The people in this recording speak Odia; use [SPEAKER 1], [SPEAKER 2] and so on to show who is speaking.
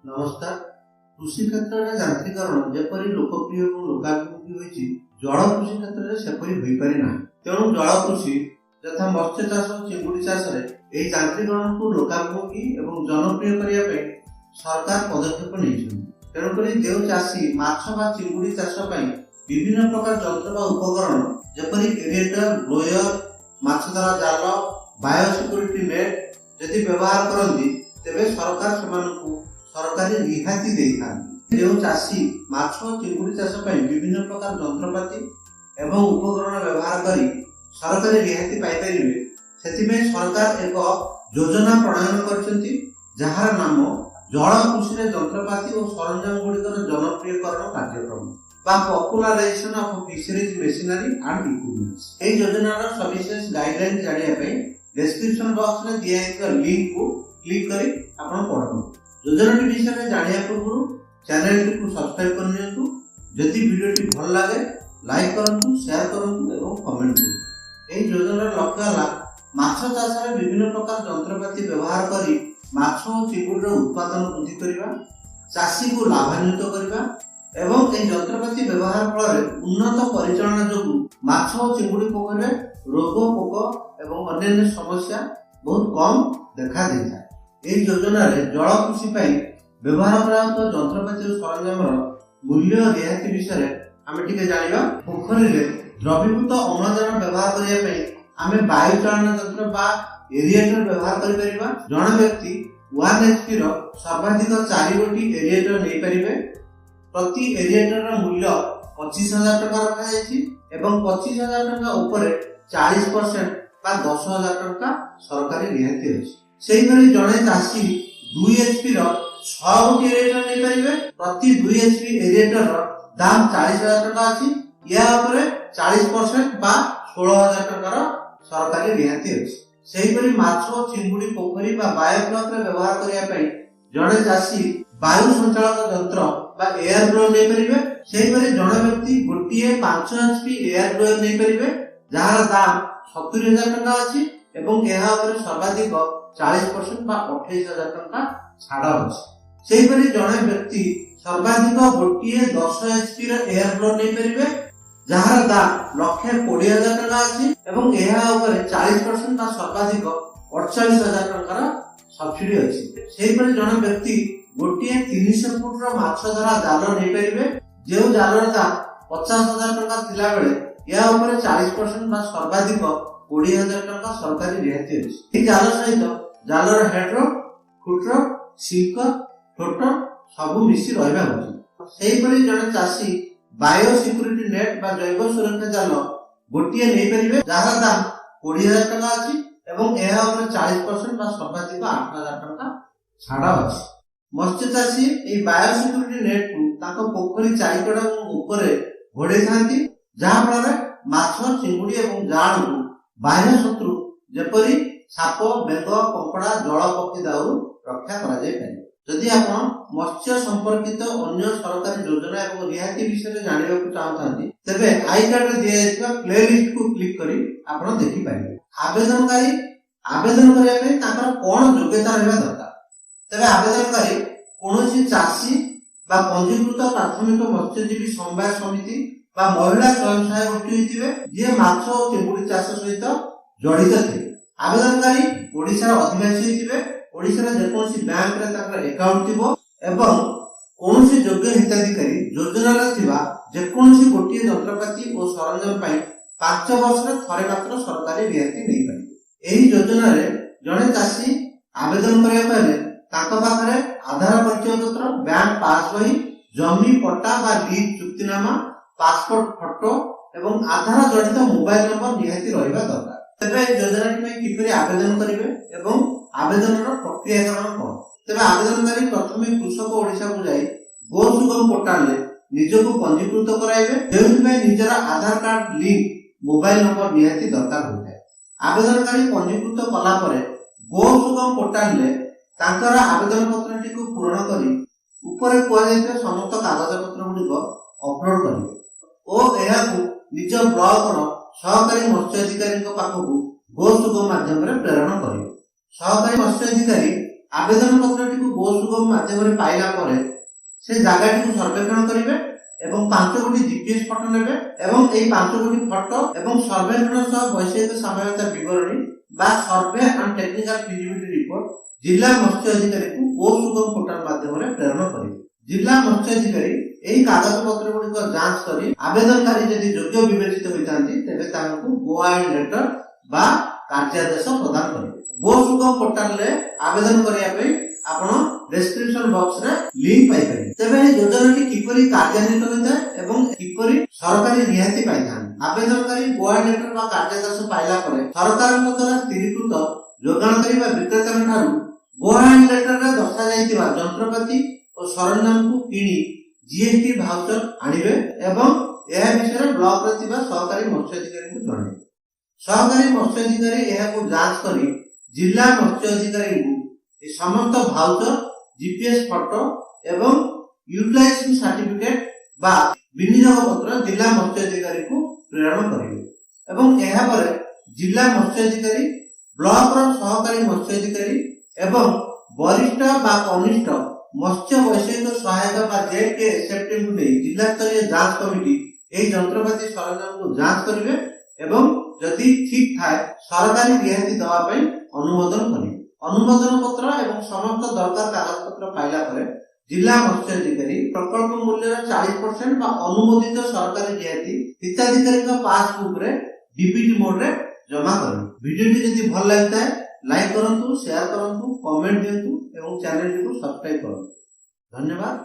[SPEAKER 1] ନମସ୍କାର। କୃଷି କ୍ଷେତ୍ରରେ ଯାନ୍ତ୍ରିକରଣ ଯେପରି ଲୋକପ୍ରିୟ ଏବଂ ଲୋକାଭିମୁଖୀ ହୋଇଛି, ଜଳ କୃଷି କ୍ଷେତ୍ରରେ ସେପରି ହୋଇପାରି ନାହିଁ। ତେଣୁ ଜଳ କୃଷି ଯଥା ମତ୍ସ୍ୟ ଚାଷ, ଚିଙ୍ଗୁଡ଼ି ଚାଷରେ ଏହି ଯାନ୍ତ୍ରିକରଣକୁ ଲୋକାଭିମୁଖୀ ଏବଂ ଜନପ୍ରିୟ କରିବା ପାଇଁ ସରକାର ପଦକ୍ଷେପ ନେଇଛନ୍ତି। ତେଣୁକରି ଯେଉଁ ଚାଷୀ ମାଛ ବା ଚିଙ୍ଗୁଡ଼ି ଚାଷ ପାଇଁ ବିଭିନ୍ନ ପ୍ରକାର ଯନ୍ତ୍ର ବା ଉପକରଣ, ଯେପରି ଏରିଏଟର, ବ୍ଲୋୟର, ମାଛ ଧରା ଜାଲ, ବାୟୋସିକ୍ୟୁରିଟି ନେଟ୍ ଯଦି ବ୍ୟବହାର କରନ୍ତି, ତେବେ ସରକାର ସେମାନଙ୍କୁ ସରକାରୀ ରିହାତି ଦେଇଥାନ୍ତି। ଯେଉଁ ଚାଷୀ ମାଛ ଓ ଚିଙ୍ଗୁଡ଼ି ଚାଷ ପାଇଁ ବିଭିନ୍ନ ପ୍ରକାର ଯନ୍ତ୍ରପାତି ଏବଂ ଉପକରଣ ବ୍ୟବହାର କରି ସରକାରୀ ରିହାତି ପାଇପାରିବେ, ସେଥିପାଇଁ ସରକାର ଏକ ଯୋଜନା ପ୍ରଣୟନ କରିଛନ୍ତି, ଯାହାର ନାମ ଜଳ କୃଷିରେ ଯନ୍ତ୍ରପାତି ଓ ସରଞ୍ଜାମ ଗୁଡ଼ିକର ଜନପ୍ରିୟକରଣ କାର୍ଯ୍ୟକ୍ରମ ବା Popularization of Fisheries Machinery and Equipments। ଏହି ଯୋଜନାର ସବିଶେଷ ଗାଇଡଲାଇନ ଜାଣିବା ପାଇଁ ଡେସ୍କ୍ରିପସନ ବକ୍ସରେ ଦିଆଯାଇଥିବା ଲିଙ୍କକୁ କ୍ଲିକ୍ କରି ଆପଣ ପଢ଼ନ୍ତୁ। ଯୋଜନାଟି ବିଷୟରେ ଜାଣିବା ପୂର୍ବରୁ ଚ୍ୟାନେଲଟିକୁ ସବସ୍କ୍ରାଇବ କରିନିଅନ୍ତୁ। ଯଦି ଭିଡ଼ିଓଟି ଭଲ ଲାଗେ, ଲାଇକ୍ କରନ୍ତୁ, ସେୟାର କରନ୍ତୁ ଏବଂ କମେଣ୍ଟ ଦିଅନ୍ତୁ। ଏହି ଯୋଜନାର ଲକ୍ଷ୍ୟ ହେଲା ମାଛ ଚାଷରେ ବିଭିନ୍ନ ପ୍ରକାର ଯନ୍ତ୍ରପାତି ବ୍ୟବହାର କରି ମାଛ ଓ ଚିଙ୍ଗୁଡ଼ିର ଉତ୍ପାଦନ ବୃଦ୍ଧି କରିବା, ଚାଷୀକୁ ଲାଭାନ୍ୱିତ କରିବା ଏବଂ ଏହି ଯନ୍ତ୍ରପାତି ବ୍ୟବହାର ଫଳରେ ଉନ୍ନତ ପରିଚାଳନା ଯୋଗୁଁ ମାଛ ଓ ଚିଙ୍ଗୁଡ଼ି ପୋଖରୀରେ ରୋଗ, ପୋକ ଏବଂ ଅନ୍ୟାନ୍ୟ ସମସ୍ୟା ବହୁତ କମ୍ ଦେଖା ଦେଇଥାଏ। ଏହି ଯୋଜନାରେ ଜଳ କୃଷି ପାଇଁ ବ୍ୟବହାର କରାଯାଉଥିବା ଯନ୍ତ୍ରପାତି ଓ ସରଞ୍ଜାମର ମୂଲ୍ୟ ରିହାତି ବିଷୟରେ ଆମେ ଟିକେ ଜାଣିବା। ପୋଖରୀରେ ଦ୍ରବୀଭୂତ ଅମ୍ଳଜାନ ବ୍ୟବହାର କରିବା ପାଇଁ ଆମେ ବାୟୁ ଚାଳନା ଯନ୍ତ୍ର ବା ଏରିଏଟର ବ୍ୟବହାର କରିପାରିବା। ଜଣେ ବ୍ୟକ୍ତି 1 ଏଚପି ର ସର୍ବାଧିକ ଚାରି ଗୋଟି ଏରିଏଟର ନେଇପାରିବେ। ପ୍ରତି ଏରିଏଟରର ମୂଲ୍ୟ 25,000 ଟଙ୍କା ରଖାଯାଇଛି ଏବଂ 25,000 ଟଙ୍କା ଉପରେ 40% ବା 10,000 ଟଙ୍କା ସରକାରୀ ରିହାତି ଅଛି। ସେହିପରି ଜଣେ ଚାଷୀ 2 ଏଚପି ର ଛଅ ଗୋଟି ଏରିଏଟର ନେଇପାରିବେ। ପ୍ରତି 2 ଏଚପି ଏରିଏଟରର ଦାମ 40,000 ଟଙ୍କା ଅଛି। ଏହା ଉପରେ 40% ବା 16,000 ଟଙ୍କାର ସରକାରୀ ରିହାତି ଅଛି। ସେହିପରି ମାଛ ଓ ଚିଙ୍ଗୁଡ଼ି ପୋଖରୀ ବା ବାୟୋଫ୍ଲକରେ ବ୍ୟବହାର କରିବା ପାଇଁ ଜଣେ ଚାଷୀ ବାୟୁ ସଞ୍ଚାଳକ ଯନ୍ତ୍ର ବା ଏୟାର ବ୍ଲୋଅର ନେଇପାରିବେ। ସେହିପରି ଜଣେ ବ୍ୟକ୍ତି ଗୋଟିଏ 5 ଏଚପି ଏୟାର ବ୍ଲୋୟର ନେଇପାରିବେ, ଯାହାର ଦାମ 70,000 ଟଙ୍କା ଅଛି ଏବଂ ଏହା ଉପରେ ସର୍ବାଧିକ 40% ବା 28,000 ଟଙ୍କା ଛାଡ଼ ଅଛି। ସେହିପରି ଜଣେ ବ୍ୟକ୍ତି ସର୍ବାଧିକ ଗୋଟିଏ 10 ଏଚପି ର ଏୟାର ବ୍ଲୋଅର ନେଇପାରିବେ, ଯାହାର ଦାମ 1,20,000 ଟଙ୍କା ଅଛି ଏବଂ ଏହା ଉପରେ 40% ବା ସର୍ବାଧିକ 48,000 ଟଙ୍କାର ସବସିଡି ଅଛି। ସେହିପରି ଜଣେ ବ୍ୟକ୍ତି ଗୋଟିଏ 300 ଫୁଟର ମାଛ ଧରା ଜାଲ ନେଇପାରିବେ, ଯେଉଁ ଜାଲର ଦାମ 50,000 ଟଙ୍କା ଥିଲାବେଳେ ଏହା ଉପରେ 40% ବା ସର୍ବାଧିକ 20,000 ଟଙ୍କା ସରକାରୀ ରିହାତି ଅଛି। ଏହି ଜାଲ ସହିତ ଜାଲର ହେଡର, ଫୁଟର, ସିଙ୍କର, ଫ୍ଲୋଟର ସବୁ ମିଶି ରହିବା ଉଚିତ। ସେହିପରି ଜଣେ ଚାଷୀ ବାୟୋ ସିକ୍ୟୁରିଟି ନେଟ୍ ବା ଜୈବ ସୁରକ୍ଷା ଜାଲ ଗୋଟିଏ ନେଇପାରିବେ, ଯାହାର ଦାମ 20,000 ଟଙ୍କା ଅଛି ଏବଂ ଏହା ଉପରେ 40% ବା ସର୍ବାଧିକ 8,000 ଟଙ୍କା ଛାଡ଼ ଅଛି। ମତ୍ସ୍ୟ ଚାଷୀ ଏହି ବାୟୋ ସିକ୍ୟୁରିଟି ନେଟ୍କୁ ତାଙ୍କ ପୋଖରୀ ଚାରିକଡ଼ ଏବଂ ଉପରେ ଘୋଡ଼େଇଥାନ୍ତି, ଯାହା ଫଳରେ ମାଛ, ଚିଙ୍ଗୁଡ଼ି ଏବଂ ଜାଆଁଳକୁ ବାହ୍ୟ ଶତ୍ରୁ ଯେପରି ସାପ, ବେଙ୍ଗ, କଙ୍କଡ଼ା, ଜଳ ପକ୍ଷୀ ଦାଉରୁ ରକ୍ଷା କରାଯାଇପାରିବ। ଯଦି ଆପଣ ମତ୍ସ୍ୟ ସମ୍ପର୍କିତ ଅନ୍ୟ ସରକାରୀ ଯୋଜନା ଏବଂ ରିହାତି ବିଷୟରେ ଜାଣିବାକୁ ଚାହୁଁଥାନ୍ତି, ତେବେ I କାର୍ଡରେ ଦିଆଯାଇଥିବା ପ୍ଲେ ଲିଷ୍ଟକୁ କ୍ଲିକ୍ କରି ଆପଣ ଦେଖିପାରିବେ। ଆବେଦନକାରୀ ଆବେଦନ କରିବା ପାଇଁ ତାଙ୍କର କଣ ଯୋଗ୍ୟତା ରହିବା ଦରକାର? ତେବେ ଆବେଦନକାରୀ କୌଣସି ଚାଷୀ ବା ପଞ୍ଜୀକୃତ ପ୍ରାଥମିକ ମତ୍ସ୍ୟଜୀବୀ ସମବାୟ ସମିତି ବା ମହିଳା ସ୍ୱୟଂ ସହାୟକ ଗୋଷ୍ଠୀ ହୋଇଥିବେ, ଯିଏ ମାଛ ଓ ଚିଙ୍ଗୁଡ଼ି ଚାଷ ସହିତ ଜଡ଼ିତ ଥିବେ। ଆବେଦନକାରୀ ଓଡ଼ିଶାର ଅଧିବାସୀ ହୋଇଥିବେ, ଓଡ଼ିଶାର ଯେକୌଣସି ବ୍ୟାଙ୍କରେ ତାଙ୍କର ଆକାଉଣ୍ଟ ଥିବ ଏବଂ କୌଣସି ଯୋଗ୍ୟ ହିତାଧିକାରୀ ଯୋଜନାରେ ଥିବା ଯେକୌଣସି ଗୋଟିଏ ଯନ୍ତ୍ରପାତି ଓ ସରଞ୍ଜାମ ପାଇଁ 5 ବର୍ଷରେ ଥରେ ମାତ୍ର ସରକାରୀ ରିହାତି ନେଇପାରିବେ। ଏହି ଯୋଜନାରେ ଜଣେ ଚାଷୀ ଆବେଦନ କରିବାକୁ ହେଲେ ତାଙ୍କ ପାଖରେ ଆଧାର ପରିଚୟ ପତ୍ର, ବ୍ୟାଙ୍କ ପାସବହି, ଜମି ପଟ୍ଟା ବା ଲିଜ୍ ଚୁକ୍ତିନାମା, ପାସପୋର୍ଟ ଫଟୋ ଏବଂ ଆଧାର ଜଡ଼ିତ ମୋବାଇଲ ନମ୍ବର ନିହାତି ରହିବା ଦରକାର। ତେବେ ଏହି ଯୋଜନାଟି ପାଇଁ କିପରି ଆବେଦନ କରିବେ ଏବଂ ଆବେଦନର ପ୍ରକ୍ରିୟାକରଣ କଣ? ତେବେ ଆବେଦନକାରୀ ପ୍ରଥମେ କୃଷକ ଓଡ଼ିଶାକୁ ଯାଇ ଗୋ ସୁଗମ ପୋର୍ଟାଲରେ ନିଜକୁ ପଞ୍ଜୀକୃତ କରାଇବେ, ଯେଉଁଥିପାଇଁ ନିଜର ଆଧାର କାର୍ଡ ଲିଙ୍କ ମୋବାଇଲ ନମ୍ବର ନିହାତି ଦରକାର ହୋଇଥାଏ। ଆବେଦନକାରୀ ପଞ୍ଜୀକୃତ କଲା ପରେ ଗୋ ସୁଗମ ପୋର୍ଟାଲରେ ତାଙ୍କର ଆବେଦନ ପତ୍ରଟିକୁ ପୂରଣ କରି ଉପରେ କୁହାଯାଇଥିବା ସମସ୍ତ କାଗଜପତ୍ର ଗୁଡ଼ିକ ଅପଲୋଡ କରିବେ ଓ ଏହାକୁ ନିଜ ବ୍ଲକର ସହକାରୀ ମତ୍ସ୍ୟ ଅଧିକାରୀଙ୍କ ପାଖକୁ ଗୋ ସୁଗମ ମାଧ୍ୟମରେ ପ୍ରେରଣ କରିବେ। ସହକାରୀ ମତ୍ସ୍ୟ ଅଧିକାରୀ ଆବେଦନ ପତ୍ରଟିକୁ ଗୋ ସୁଗମ ମାଧ୍ୟମରେ ପାଇଲା ପରେ ସେ ଜାଗାଟିକୁ ସର୍ବେକ୍ଷଣ କରିବେ ଏବଂ 5 ଗୋଟି ଜିପିଏସ୍ ଫଟୋ ନେବେ ଏବଂ ଏହି 5 ଗୋଟି ଫଟୋ ଏବଂ ସର୍ବେକ୍ଷଣ ସହ ବୈଷୟିକ ସହାୟତା ବିବରଣୀ ବା survey and technical feasibility report ଜିଲ୍ଲା ମତ୍ସ୍ୟ ଅଧିକାରୀଙ୍କୁ ଗୋ ସୁଗମ ପୋର୍ଟାଲ ମାଧ୍ୟମରେ ପ୍ରେରଣ କରିବେ। ଜିଲ୍ଲା ମତ୍ସ୍ୟ ଅଧିକାରୀ ଏହି କାଗଜପତ୍ର ଗୁଡ଼ିକ ଯାଞ୍ଚ କରି ଆବେଦନକାରୀ ଯଦି ଯୋଗ୍ୟ ବିବେଚିତ ହୋଇଥାନ୍ତି, ତେବେ ତାହାଙ୍କୁ ଗୋ ଆହେଡ୍ ଲେଟର ବା କାର୍ଯ୍ୟାଦେଶ ପ୍ରଦାନ କରିବେ। ଗୋ ସୁଗମ ପୋର୍ଟାଲରେ ଆବେଦନ କରିବା ପାଇଁ ଆପଣ ଡେସ୍କ୍ରିପସନ ବକ୍ସରେ ଲିଙ୍କ ପାଇପାରିବେ। ତେବେ ଏହି ଯୋଜନାଟି କିପରି କାର୍ଯ୍ୟାନ୍ୱିତ ହୋଇଥାଏ ଏବଂ କିପରି ସରକାରୀ ରିହାତି ପାଇଥାନ୍ତି? ଆବେଦନକାରୀ ଗୋ ଆହେଡ୍ ଲେଟର ବା କାର୍ଯ୍ୟାଦେଶ ପାଇଲା ପରେ ସରକାରଙ୍କ ଦ୍ୱାରା ସ୍ଥିରୀକୃତ ଯୋଗାଣକାରୀ ବା ବିକ୍ରେତାଙ୍କ ଠାରୁ ଗୋ ଆହେଡ୍ ଲେଟରରେ ଦର୍ଶାଯାଇଥିବା ଯନ୍ତ୍ରପାତି ଓ ସରଞ୍ଜାମକୁ କିଣି ଜିଏସଟି ଭାଉଚର ଆଣିବେ ଏବଂ ଏହା ବିଷୟରେ ବ୍ଲକରେ ଥିବା ସହକାରୀ ମତ୍ସ୍ୟ ଅଧିକାରୀଙ୍କୁ ଜଣାଇବେ। ସହକାରୀ ମତ୍ସ୍ୟ ଅଧିକାରୀ ଏହାକୁ ଯାଞ୍ଚ କରି ଜିଲ୍ଲା ମତ୍ସ୍ୟ ଅଧିକାରୀଙ୍କୁ ଏ ସମସ୍ତ ଭାଉଚର, ଜିପିଏସ୍ ଫଟୋ ଏବଂ ୟୁଟିଲାଇଜେସନ ସାର୍ଟିଫିକେଟ ବା ବିନିଯୋଗ ପତ୍ର ଜିଲ୍ଲା ମତ୍ସ୍ୟ ଅଧିକାରୀଙ୍କୁ ପ୍ରେରଣ କରିବେ ଏବଂ ଏହାପରେ ଜିଲ୍ଲା ମତ୍ସ୍ୟ ଅଧିକାରୀ, ବ୍ଲକର ସହକାରୀ ମତ୍ସ୍ୟ ଅଧିକାରୀ ଏବଂ ବରିଷ୍ଠ ବା କନିଷ୍ଠ ମତ୍ସ୍ୟ ବୈଷୟିକ ସହାୟକ ବା ଜେଡ୍ କେ ଏସ୍ଏଫ୍ଟିଙ୍କୁ ନେଇ ଜିଲ୍ଲା ସ୍ତରୀୟ ଯାଞ୍ଚ କମିଟି ଏହି ଯନ୍ତ୍ରପାତି ସରଞ୍ଜାମକୁ ଯାଞ୍ଚ କରିବେ ଏବଂ ଯଦି ଠିକ୍ ଥାଏ, ସରକାରୀ ରିହାତି ଦେବା ପାଇଁ ଅନୁମୋଦନ କରିବେ। ଅନୁମୋଦନ ପତ୍ର ଏବଂ ସମସ୍ତ ଦରକାର କାଗଜପତ୍ର ପାଇଲା ପରେ ଜିଲ୍ଲା ମତ୍ସ୍ୟ ଅଧିକାରୀ ପ୍ରକଳ୍ପ ମୂଲ୍ୟର 40% ବା ଅନୁମୋଦିତ ସରକାରୀ ରିହାତି ହିତାଧିକାରୀଙ୍କ ପାସବୁକରେ ଡିବିଟି ମୋଡରେ ଜମା କରିବେ। ଭିଡିଓଟି ଯଦି ଭଲ ଲାଗିଥାଏ, ଲାଇକ୍ କରନ୍ତୁ, ସେୟାର କରନ୍ତୁ, କମେଣ୍ଟ ଦିଅନ୍ତୁ ଏବଂ ଚ୍ୟାନେଲଟିକୁ ସବସ୍କ୍ରାଇବ କରନ୍ତୁ। ଧନ୍ୟବାଦ।